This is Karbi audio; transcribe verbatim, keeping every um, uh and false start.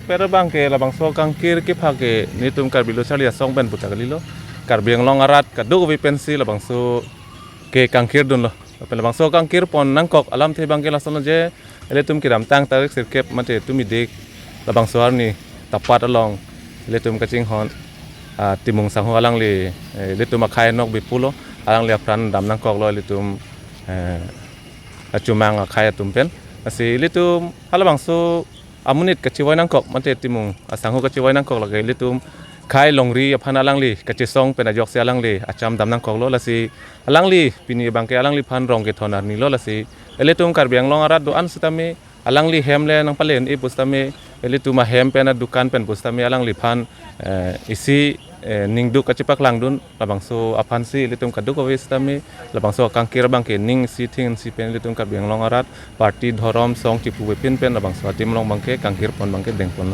Pera abangke labangso kangkir kephak ke nelitum Karbi Lo Charli Asong pen puta kalilo. Karbi Anglong arat kadokave pensi labangso ke kangkir dunlo. Lapen labangso kangkir pon nangkok alamthe abangke lasonlo je, ilitum kedamtang tarik sirkep mate tumi dik labangso arni tapat along ilitum kachinghon, ah, Timung Sangho alangli, eh, ilitum akhai nokbe pulo, alangli apran dam nangkoklo ilitum, eh, achumang akhai atum pen. Lasi ilitum halabangso amonit kachevoi nangkok mate Timung Sangho kachevoi nangkok lake ilitum khei longri aphan alangli kachesong pen ajoksi alangli acham dam nangkoklo. Lasi alangli pini abangke alangliphan rong kethon arnilo. Lasi ilitum Karbi Anglong arat do-an sitame alangli hem le nangpalen-e pusitame, ilitum ahem pen adukan pen pusitame alangliphan, eh, isi, eh, ningduk kachepaklang dun, labangso aphansi ilitum kadokave sitame labangso kangkir abangke ning isi thing isi pen ilitum Karbi Anglong arat party, dhorom, song chipuve pin pen labangso adim along abangke kangkir pon abangke dengpon.